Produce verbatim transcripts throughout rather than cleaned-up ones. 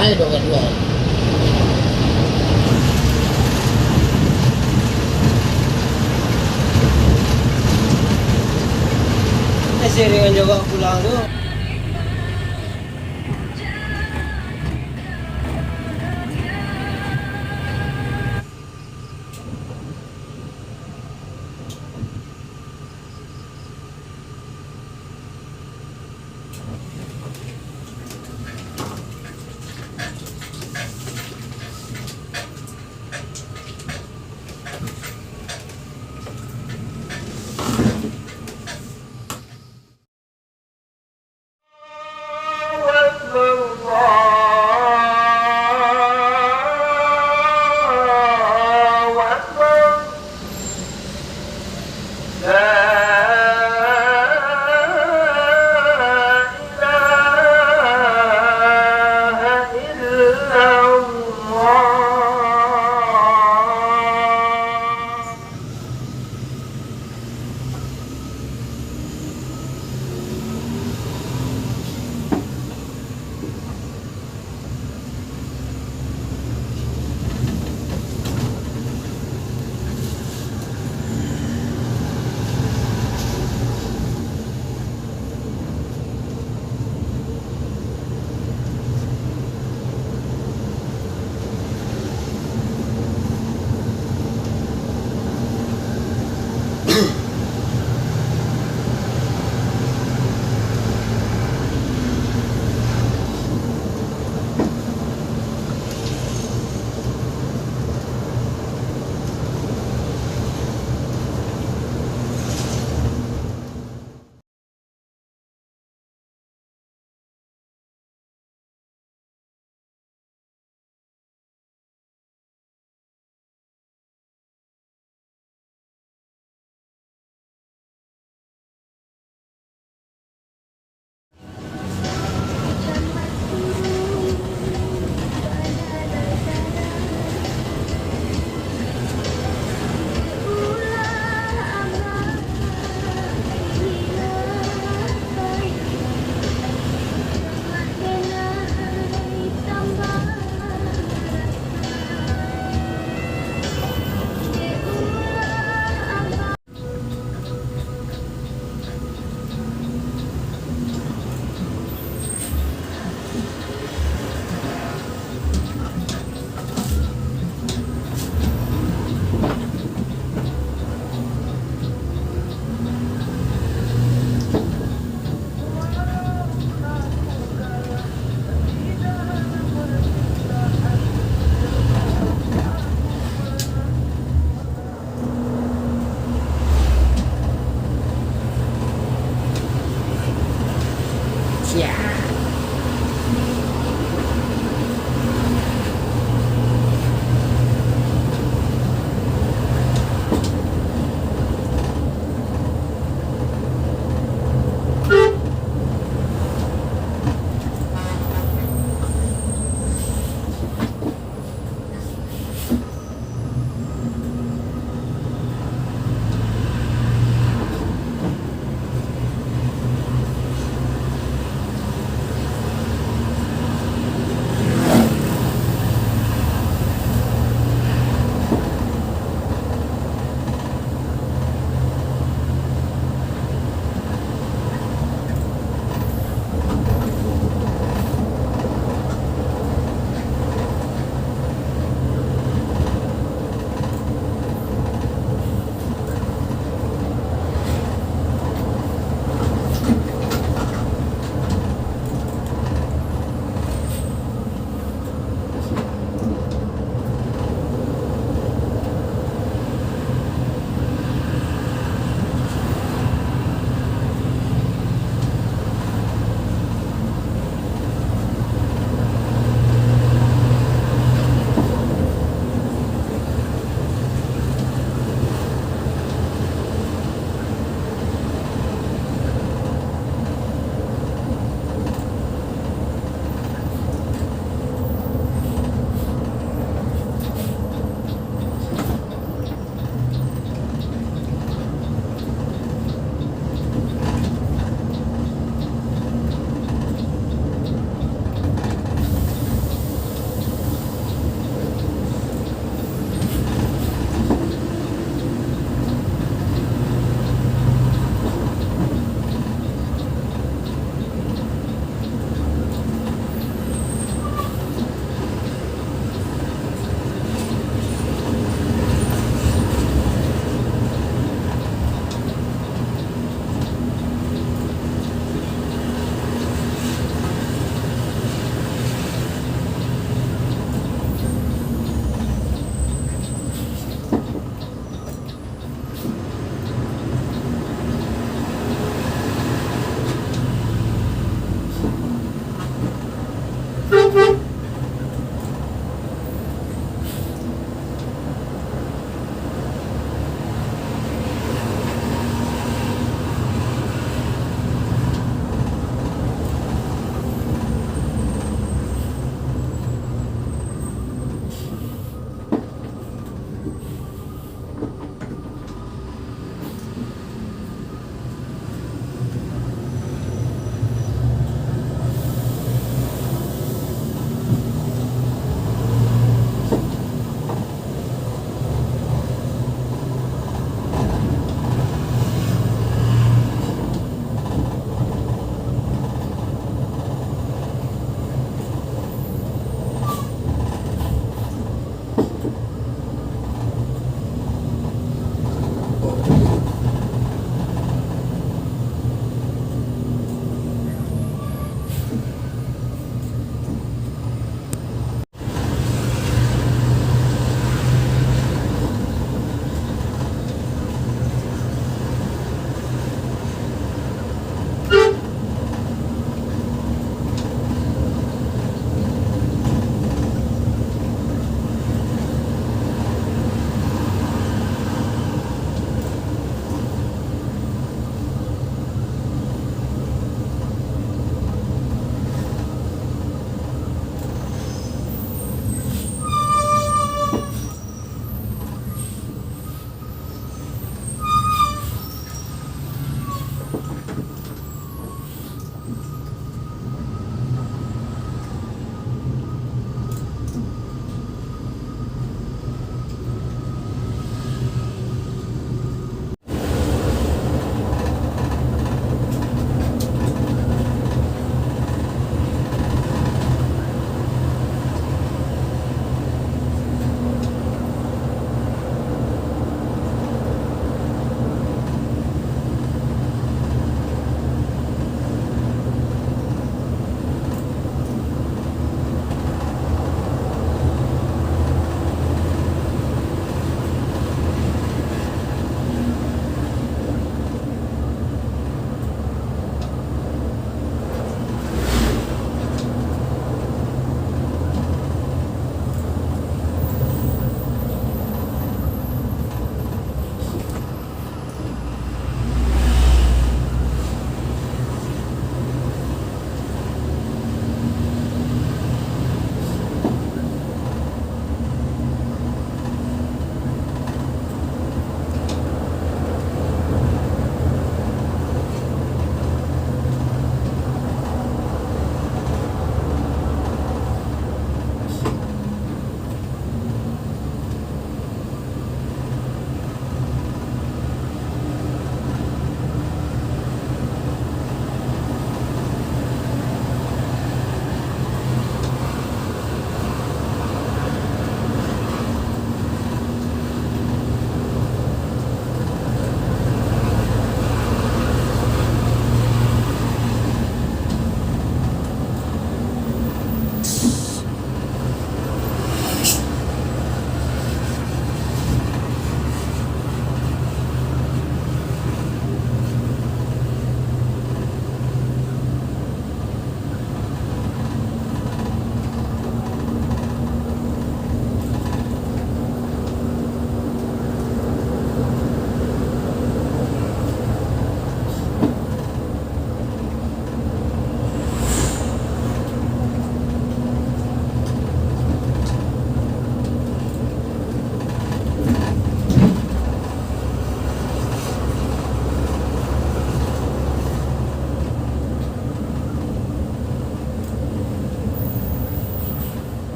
Ai, dua dua. Masih dengan jaga pulang tu.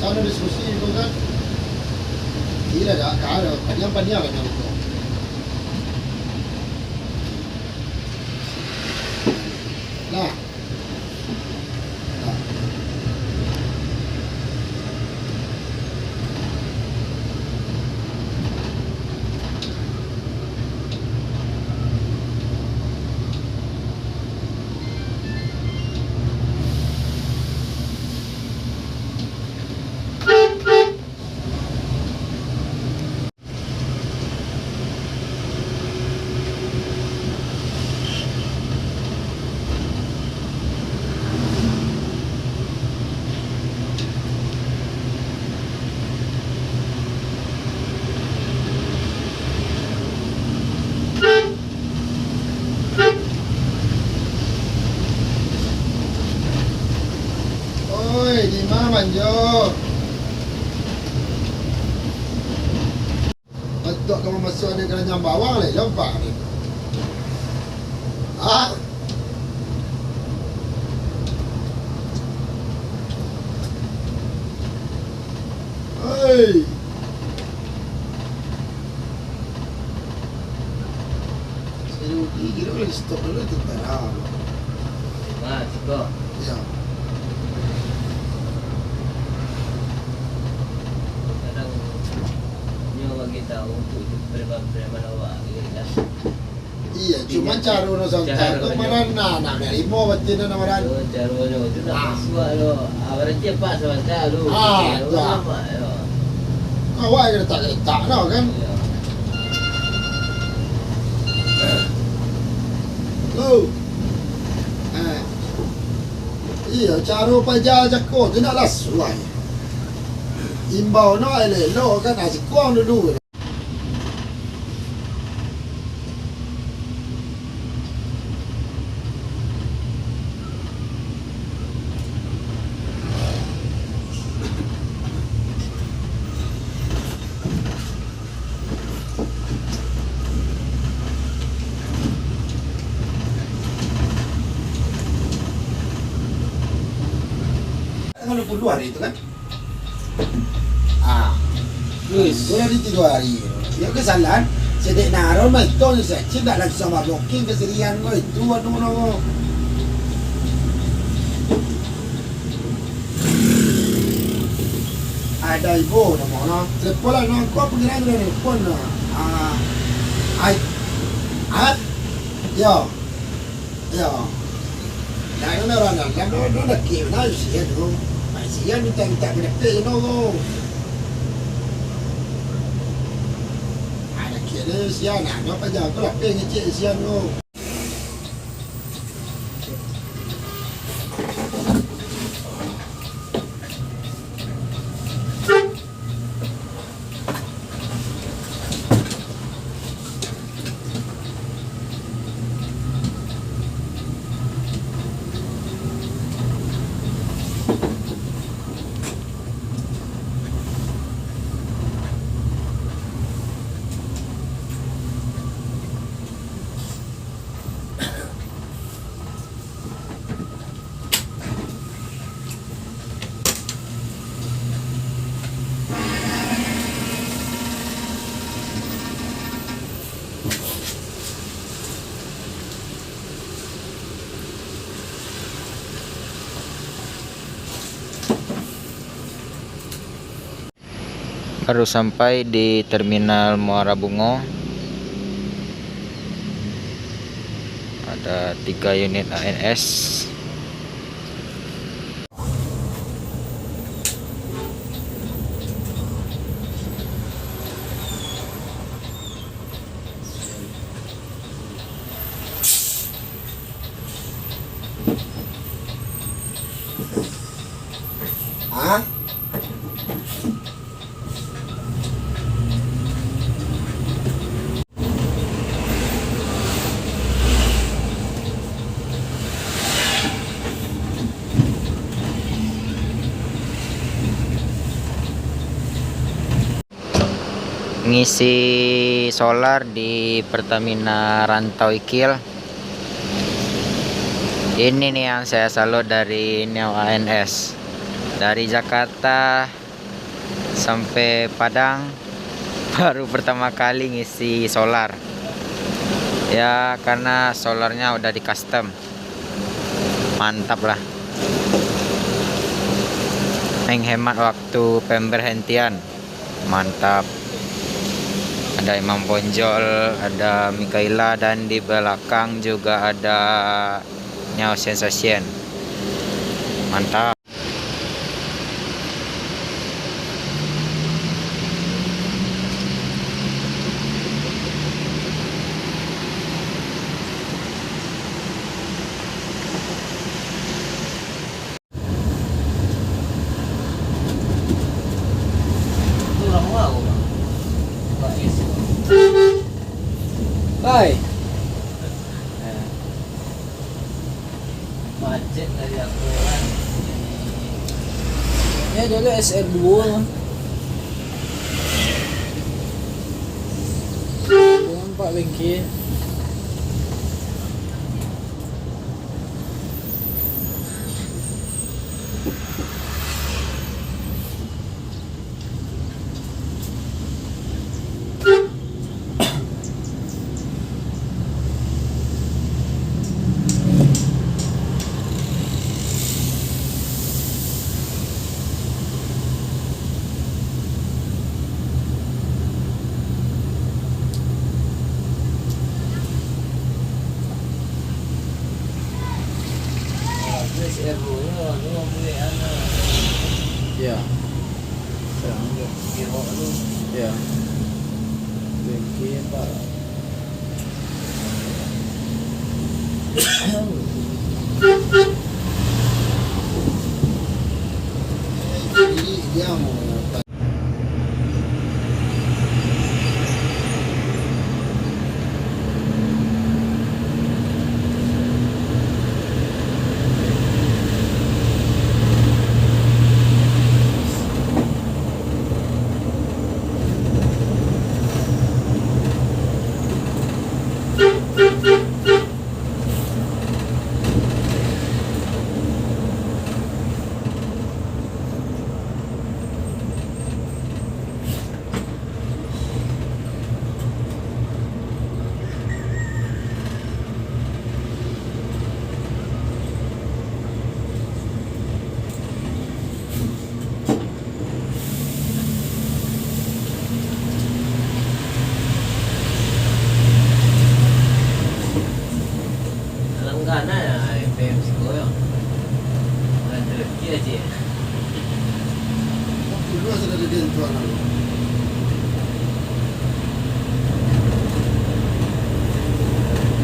Anu diskusi itu kan. Gila dah, kau paniang-paniang lah nang itu. Nah. Nah. Oi, di ma manjo? Bantuak ka mamasuak di karanjang bawang lai, lompak ni. Ah. Hei. Saya uji kira boleh stop dulu tentara. Mas, kok? Ya. Kadang nyo bagi tahu tu preman-preman awak gitu kan. Iya, cuma caro no santai tu mana nak, nak narimo batin no orang. Yo, caro nyo tu nak masuak lo. Ah, berarti apa salah tu? Ah, tu. Awak yang letak-letak no kan. Iya. Lo. Eh. Iya, caro paja jako tu nak lah suai. Imbau no elok-elok kan, ah, sikuang dulu. Tanggal dua puluh hari tu kan? Ah. Wis. Kurang di tigo hari. Yo kesalahan. Sedek naron mah itu nyo sajo, ndak langsung babooking ka Sirian ko itu, anu no. Ada ibu namo no. Telepon lah, no, ko panggilan tu telepon no. Ah. Ai. Ah? Yo. Yo. Dah, dah, dah, dah, dah, dah, dah, dah, kek, dah, usia tu. Mak sia minta, minta pendapat, you know, tu. Ah, dah, kek, dah, usia, nah, dah, apa, jangan, aku lapeh ngecek usia tu. Baru sampai di Terminal Muara Bungo. Ada tiga unit A N S. Hah? Ngisi solar di Pertamina Rantau Ikil. Ini nih yang saya salut dari Neo A N S. Dari Jakarta Sampai Padang, baru pertama kali ngisi solar. Ya, karena solarnya udah di custom. Mantap lah. Menghemat waktu pemberhentian. Mantap. Ada Imam Bonjol, ada Mikaela, dan di belakang juga ada Nyao Sensation. Mantap. Hai. Macet dari aku kan. Ya, dulu S R dua. Nampak bengkel. Ya. Ya. Mungkin, Pak. Langganan lah F M siko yo. Langganan terlebih aja.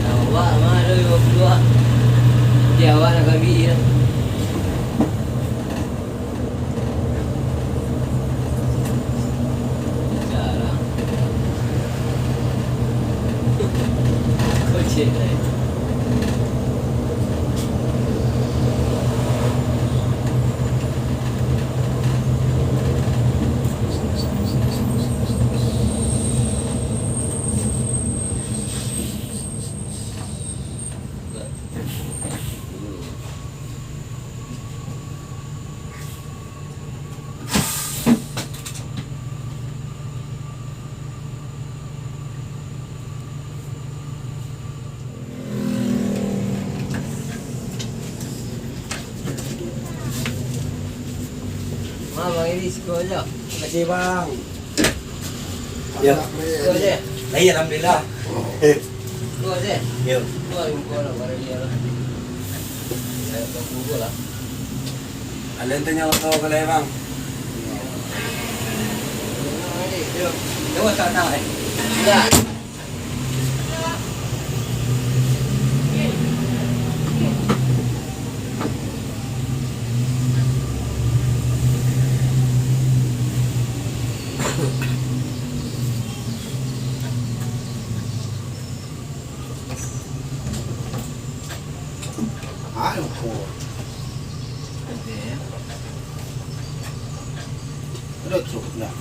Awak mah ado limo puluah ah. Di awak nak kami lah. Jarang. Kocek lah itu. Ma, Bang Edi, siko aja. Makasih, Bang. Yo. Siko aja. Lah, iyo, alhamdulillah. Siko aja. Yo. Siko aja, siko lah, barang iyo lah. Saya tunggu lah. Alun tanyo ka lai, Bang. Yo. Yo, tak tahu, eh. Enggak. Ayo, ko. Ada truk dah.